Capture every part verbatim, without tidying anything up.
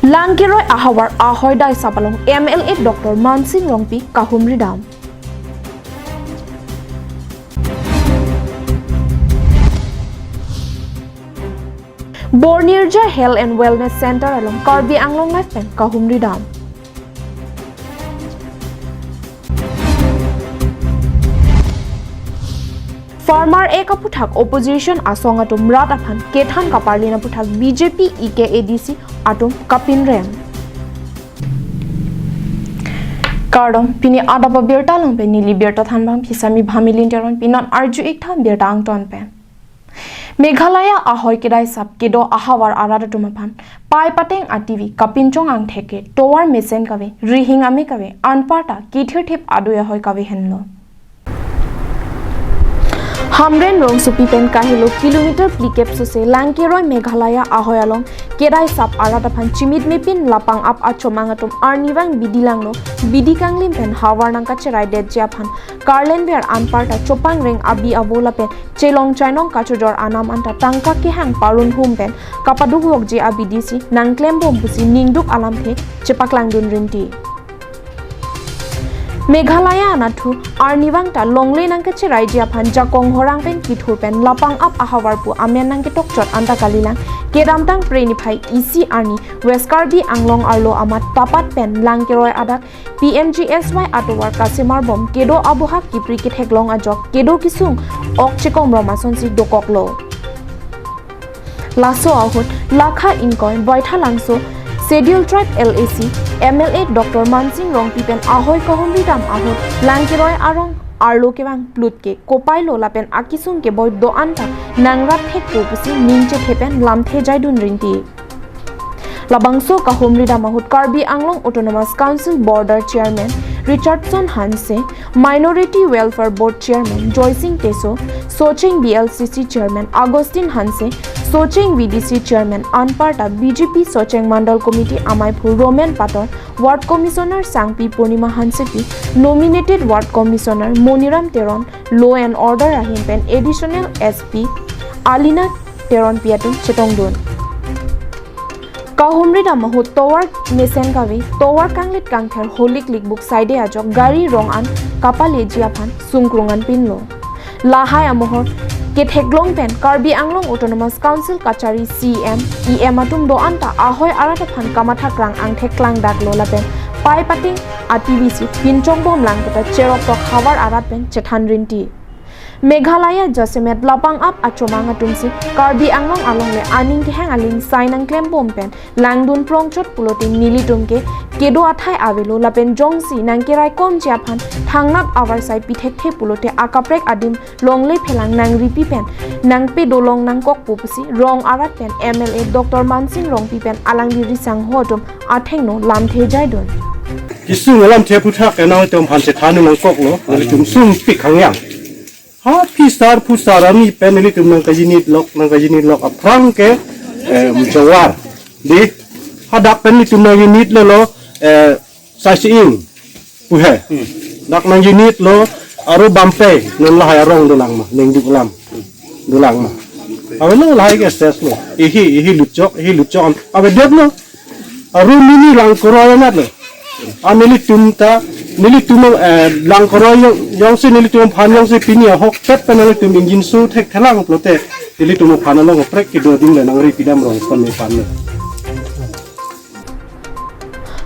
Langkeroi ahavar ahoi daisap along M L A Doctor Mansing Rongpi kahumri dam. Bornirja Health and Wellness Center along Karbi Anglong Live pen kahumri dam. Farmer Act aphuthak opposition asong atum rat aphan kethan kaparlin aphuthak B J P E K A D C atum kapinrem. Kardom, pini adap abirta along pen neli birta thanbang phisami Bhamilin Teron. Pinon arju-ik tha birta angton pen. Meghalaya ahoi kedaisap kedo ahavar arat atum aphan pai pateng ativi kapinchong angthek ke tovar mesen kave, rihing ame kave, anparta kithirthip adui ahoi kave henlo. Hamren Rongsopi pen kahelo kilometer phlikep sose Langkeroi Meghalaya ahoi along kedaisap arat aphan chimit mepin lapang ap achomang atum arnivang bidi langno, bidi kanglim pen havar nangkacherai detji aphan karlenver anparta chopangreng abi avo lapen chelong chainong kachojor anam anta tangka kehang parun hum pen kapadukvokji abidi si nangklembom pusi ningduk alamthe chepaklangdun rinti. Meghalaya anatthu arnivang ta longle nangkacheraiji aphan jakong horang pen kithur pen lapang ap ahavar pu amen nangketokchot anta kalilang kedamtang Phre niphai isi arni West Karbi Anglong arlo amat papat pen Langkeroi adak P M G S Y atovar kasemar bom kedo abohak kipri ketheklong ajok kedo kesung ok chekomrom asonsi dokoklo. Laso ahut Lakha ingkoi Baithalangso Scheduled Tribe L A C M L A Doctor Mansing Rongpi pen ahoi kahumri dam ahut Langkeroi arong arlo kevang plut ke kopai lo lapen akesung keboi do-an ta nangrap thekpo pusi ning chethe pen lamthe jaidun rinti. Labangso kahumri dam ahut Karbi Anglong Autonomous Council Board Chairman Richardson Hanse, Minority Welfare Board Chairman Joysing Teso, Socheng B L C C Chairman Augustine Hanse, Socheng V D C Chairman anparta B J P Socheng Mandal Committee amaiphu Roman Pator, Ward Commissioner Sangpi Purnima Hansepi, nominated Ward Commissioner Moniram Teron, Law and Order ahin pen Additional S P Alina Teronpi atum chetongdun. Kahumri dam ahut tovar mesen kave, tovar kanglit kangther holik likbuk saide ajok gari rong an kapaleji aphan sungkrung an pinlo. Lahai amohor ketheklong pen Karbi Anglong Autonomous Council kachari C M, E M atum do-an ta ahoi arat aphan kamathakrang angthek klangdaklo lapen pai pateng ativi si pinchongbom lang keta cherok tok havar arat pen chethan rinti. Meghalaya jasemet lapang ap achomang atumsi Karbi Anglong along le aning kehang aling sai nangklembom pen langdun prongchot pulote nelitum ke kedo athai avelo lapen jongsi nangkeraikomji aphan thangnat avarsai pithekthe pulote akaprek adim longle phelang nangripi pen nangpedolong nangkokpo pusi rong arat pen M L A Doctor Mansing Rongpi pen alangli risangho atum athengno lamthe jaidun. Kesung alamthe aphuthak ke nangtum aphan chethan nangkoklo, nelitum sungpik hangyang. Ha phisar phusar arni pen nelitum nangkajinit lok, nangkajinit lok aphrang ke, eh, jawar. Di, hadak pen nelitum nangjinit lelo, eh, Saisi-ing pu he. Hmm. Dak nangjinit lo, aru bampe, non lahai arong dolang ma, ningduk alam. Dolang ma. Ave lo lahai ke ses lo. Ihi, ihi lutchok, ihi lutchok am. Ave det lo. Aru mini Langkeroi anat lo. A nelitum ta, nelitum, eh, Langkeroi jong, jongsi nelitum aphan jongsi pini ahokpet pen nelitum ingjinso thekthelang pulote. Nelitum aphan along kaprek kedo adim le nangripi dam rong sitame aphan le.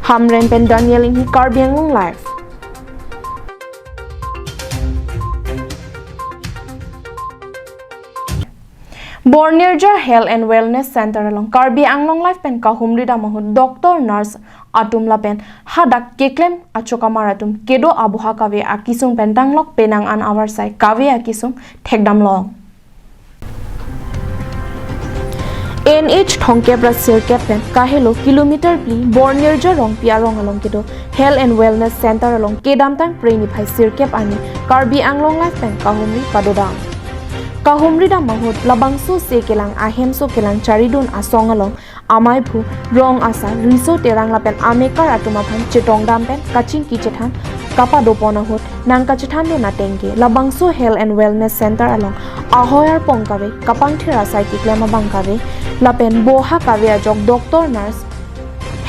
Hamren pen Daniel Inghi, Karbi Anglong Live. Bornirja Health and Wellness Center along Karbi Anglong Live pen kahumri dam ahut doctor, nurse atum lapen hadak keklem achokamar atum kedo abohak kave akesung pen tanglok penang an avarsai kave akesung thekdamlong. N H thomkep ra sirkep pen kahelo kilometer phli Bornirja Rongpi arong along kedo Health and Wellness Center along kedamtang Phre niphai sirkep arni Karbi Anglong Live pen kahumri padodam. Kahumri dam ahut labangso se kelang ahemso kelang charidun asong along amaiphu, rong asar, riso terang lapen amekar atum aphan chetongdam pen kachingki chethan kapadopon ahut nangkachethandun ateng ke labangso Health and Wellness Center along ahoi arpong kave, kapangthir asai keklem abang kave lapen boha kave ajok doctor, nurse,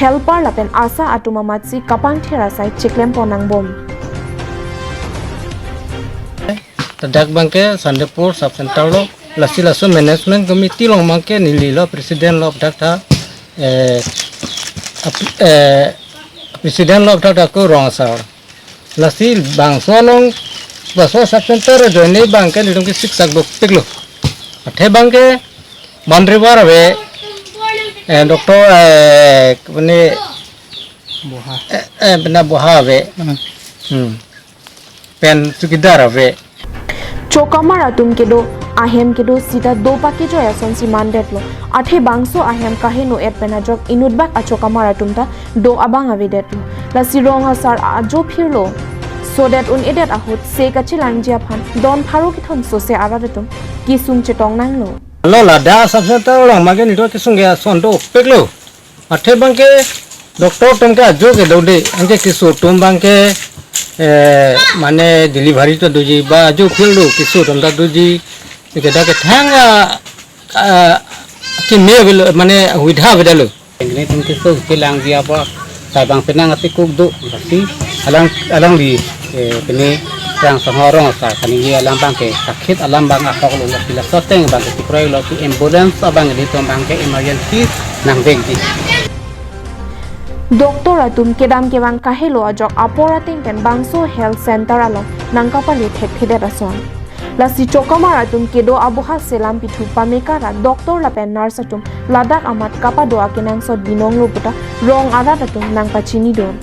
helper lapen ASHA atum amatsi kapangthir asai chiklem pon nangbom. Ladak abangke Sandipur sub center lo, lasi laso management committee along abangke neli lo president lo dak ta, eh, ap- eh, president lo dak ta ko rong asar. Lasi bangso along, bangso sub center ajoine abangke nelitum ke siksak dopiklo. Athe abangke boundary wall ave, eh, doctor, eh, pini, Boha. Eh, eh, pina boha ave. Hmm. Hmm. Pen chowkidar ave. Chokamar atum kedo, ahem kedo sita do pakejoi asonsi mandetlo. Athe bangso ahem kaheno et pen ajok inutbak achokamar atum ta do abang avedetlo. Lasi rong asar ajo phirlo. Sodet un-edet ahut se kachelangji aphan don pharo kethom sose arat atum kesung chetong nanglo. Lo ladak sub center along abangke nelitum kesung ke ason dopiklo. Athe abangke doctor atum ke ajo ke dode, anke keso atum abangke, eh, mane delivery ta doji ba ajo phirlo keso atum ta doji, ke dak ke thang a, a, keme avelo, mane suvidha avedetlo. Nelitum keso chelangji apot, sai abang penang atikuk do, lasi alang, alangli, eh, pini Rangsonghor rong asar kaningje alam abangke sakit alam abang ahok lo, lasi laso ateng abangke tikroilo, si ambulance abang nelitum abangke emergency nangvekji. Doctor atum kedam kevang kahelo ajok apor ateng pen bangso health center along nangkapale thekthedet ason. Lasi chokamar atum kedo aboha selam pithu pamekar ra doctor lapen nurse atum ladak amat kapado akenangsot binonglo puta rong arat atum nangpachinidun.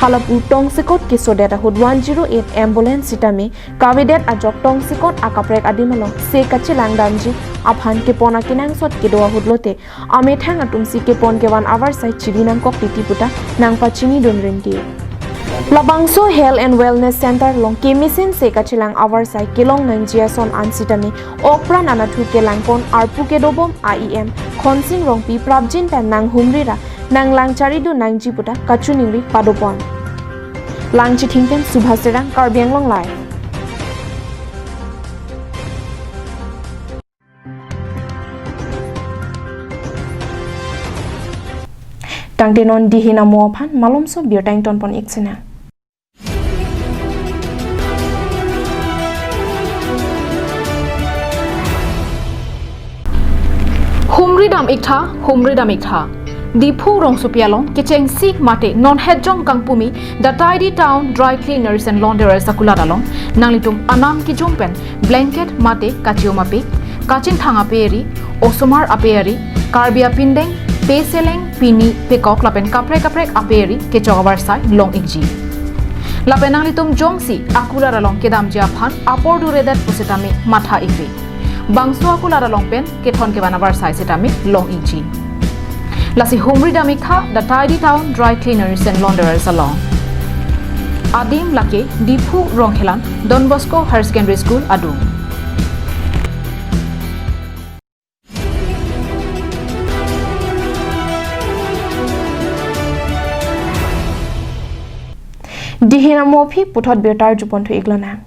Halapu tongsekot kesodet ahut one zero eight ambulance sitame kavedet ajok tongsekot akaprek adim along se kachelang damji aphan kepon akenangsot kedo ahut lote amethang atumsi kepon kevan avarsai chiri nangkok titi puta nangpachinidun rinti. Labangso Health and Wellness Center along kemesen se kachelang avarsai kelong nangji ason an sitame okpran anatthu kelangpon arpu kedobom a E M Khonsing Rongpi prapjin pen nanghumri ra nanglang charidun nangji puta kachiningri padopon. Langchithing pen Subhas Terang, Karbi Anglong Live. Tangte non dihin amo aphan malomso birta ingtonpon ik channel. Humri dam iktha, humri dam iktha. Diphu rongsopi along kechengsi mate non hetjong kangpumi The Tidy Town Dry Cleaners and Launderers akulat along nanglitum anam kijum pen blanket mate kachium apik, kachinthang ape ari, osomar ape ari, Karbi apindeng, peseleng, pini, pekok lapen kaprek kaprek ape ari kechok avarsai long ikji. Lapen nanglitum jongsi akulat along kedamji aphan apor duredet pusitame matha ikri. Bangso akulat along pen kethon kevan avarsai sitame long ikji. Lasi humri dam iktha The Tidy Town Dry Cleaners and Launderers along. Adim lake Diphu Rongkhelan Don Bosco Higher Secondary School adung. Dihin amo aphi puthot birta arjupon thu iklonang.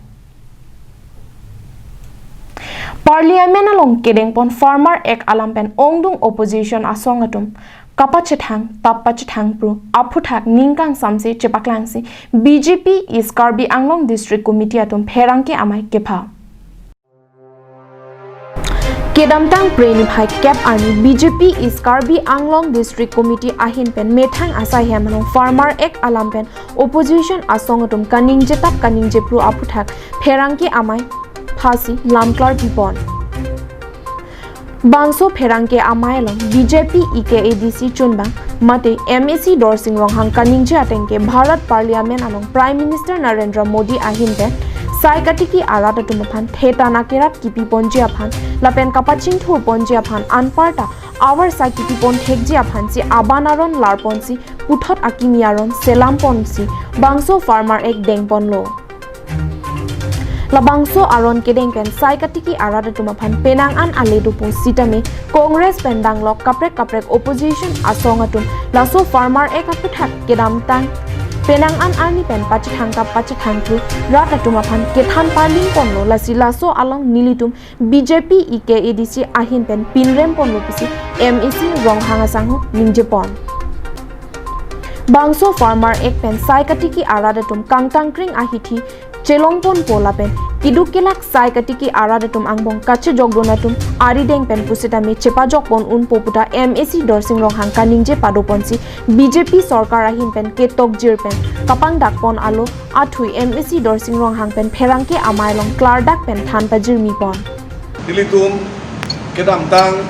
Parliament along kedengpon Farmer Act alam pen ongdung opposition asong atum kapachethang, tap pachethang phru aphuthak ning kangsamse chepaklangsi B J P East Karbi Anglong District Committee atum pherangke amei kepha. Kedamtang Phre niphai kep arni B J P East Karbi Anglong District Committee ahin pen methang asai hem along Farmer Act alam pen opposition asong atum kaningjetap kaningjephru aphuthak pherangke amei phasi lamklar pipon. Bangso pherangke amei along B J P E K A D C chunbang mate M A C Dorsing Ronghang kaningje ateng ke Bharat Parliament along Prime Minister Narendra Modi ahin pen sai katiki arat atum aphan thetan akerap kipiponji aphan lapen kapachingthurponji aphan anparta avarsai kipipon thekji aphansi aban aron larponsi puthot akimi aron selamponsi bangso Farmer Act dengponlo. Labangso aron kedeng pen sai katiki arat atum aphan penang an ale dopo sitame Congress pen danglok kaprek kaprek opposition asong atum laso Farmer Act aphuthak kedamtang penang an arni pen pachethang tap pachethang phru rat atum aphan kethan parlingponlo, lasi laso along nelitum B J P E K A D C ahin pen pinremponlo pusi M A C Ronghang asangho ningjepon. Bangso Farmer Act pen sai katiki arat atum kangtangkring ahithi chelongponpo lapen keduk kelak sai katiki arat atum angbong kachejokdun atum arideng pen pusitame chepajokpon unpo puta M A C Dorsing Ronghang kaningje padoponsi B J P sorkar ahin pen ketokjir pen kapangdakpon alo athui M A C Dorsing Ronghang pen pherangke amei along klardak pen than pajirmipon. Nelitum kedamtang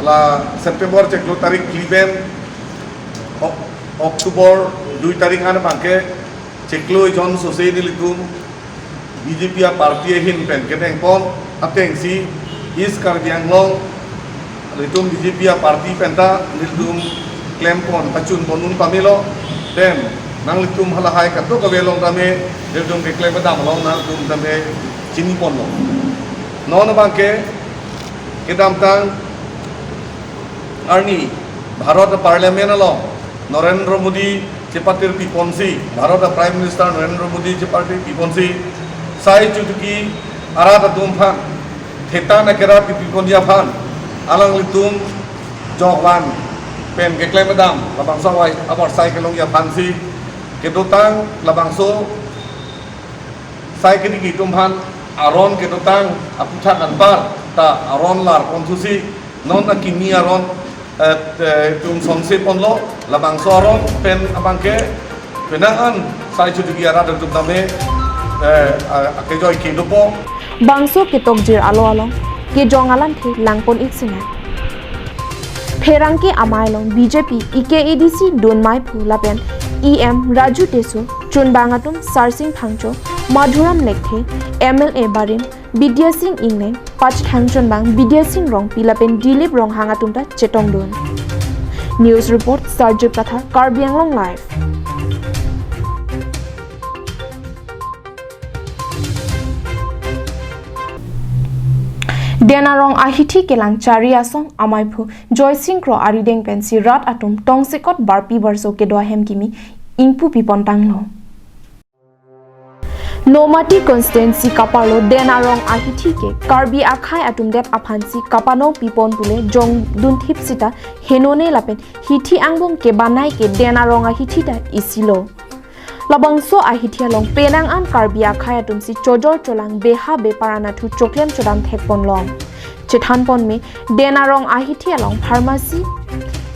la September chiklo tarik phli pen Ok-, October dui tarik an abangke chiklo jon sose nelitum B J P a party ahin pen kedengpon atengsi East Karbi Anglong nelitum B J P a party penta nelitum klempon kachunpon un pamelo, then nanglitum halahai kato kave along tame nelitum keklem kedam along nanglitum tame chiniponlo. Non abangke kedamtang arni Bharat Parliament along Narendra Modi chepatir piponsi, Bharat Prime Minister Narendra Modi chepatir piponsi, sai chutuki arat atum aphan thetan akerat kipiponji aphan alanglitum jokvan pen keklem kedam labangso awai abar sai kelongji aphansi kedotang labangso sai kini kitum aphan aron kedotang aputhak anparta aron larponthusi non akimi aron, eh, eh, tum songseponlo labangso aron pen abangke penang an sai chutuki arat atum tame, eh, a-, akejoi kedopo. Bangso ketokjir alo along kejong alamthe langpon-ik sinang. Pherangke amei along B J P E K A D C dunmai phu lapen E M Raju Tisso, chunbang atum Sarsing Phangcho, Madhuram Lekthe, M L A barim Bidya Sing Engleng, pachethang chunbang Bidya Sing Rongpi lapen Dilip Ronghang atum ta chetongdun. News report, Sarjip Kathar, Karbi Anglong Live. Den arong ahithi kelang chari asong amei phu Joysing Kro arideng pensi rat atum tongsekot barpi barso kedo ahem kimi ingpu pipontanglo. Nomati constituency kaparlo den arong ahithi ke Karbi akhei atum det aphansi kapanong pipon pule jongdun thip sita henone lapen hithi angbong kebanai ke den arong ahithi ta isilo. Labangso ahithi along penang an Karbi akhei atumsi chojor cholang beha bepar anathu choklem chodam thekponlong. Chethanpon me, den arong ahithi along pharmacy,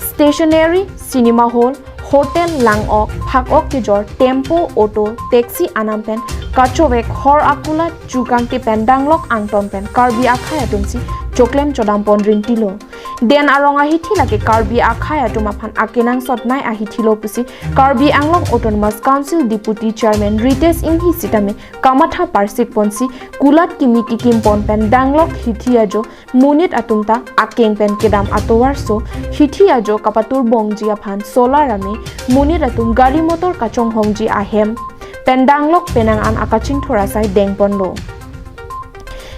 stationery, cinema hall, hotel, lang-ok, phak-ok kejor, tempo, auto, taxi anam pen kachovek hor akulat chukangti pen danglok angton pen Karbi akhei atumsi choklem chodampon rintilo. Den arong ahithi lake Karbi akhei atum aphan akenangsotnei ahithilo pusi Karbi Anglong Autonomous Council Deputy Chairman Ritesh Enghi sitame kamatha parsikponsi kulat kimi kikimpon pen danglok hithi ajo monit atum ta akeng pen kedam atovarso hithi ajo kapatur bongji aphan solar ame monit atum gari motor kachonghongji ahem pen danglok penang an akachingthur asai dengponlo.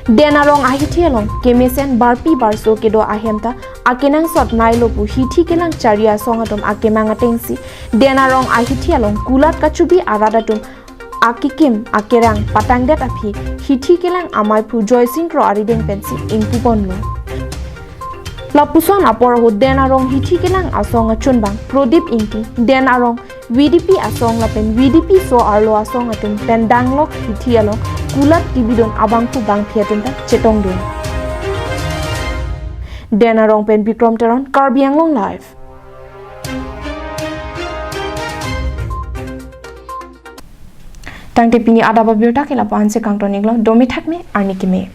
Den arong ahithi along kemesen barpi barso kedo ahem ta akenangsotneilo pu hithi kelang chari asong atum akemang atengsi den arong ahithi along kulat kachubi arat atum akikim akerang patangdet aphi hithi kelang amei phu Joysing Kro arideng pensi ingpuponlo. Lapuson apor ahut den arong hithi kelang asong achunbang Prodip Ingti, den arong V D P asong lapen V D P so-arlo asong atum pen danglok hithi along kulat kibidun abangphu bangphi atum ta chetongdun. Den arong pen Bikrom Teron, Karbi Anglong Live. Tangte pini adap abirta ke lapu-ansi kangton-iklo, dome thakme, arni keme.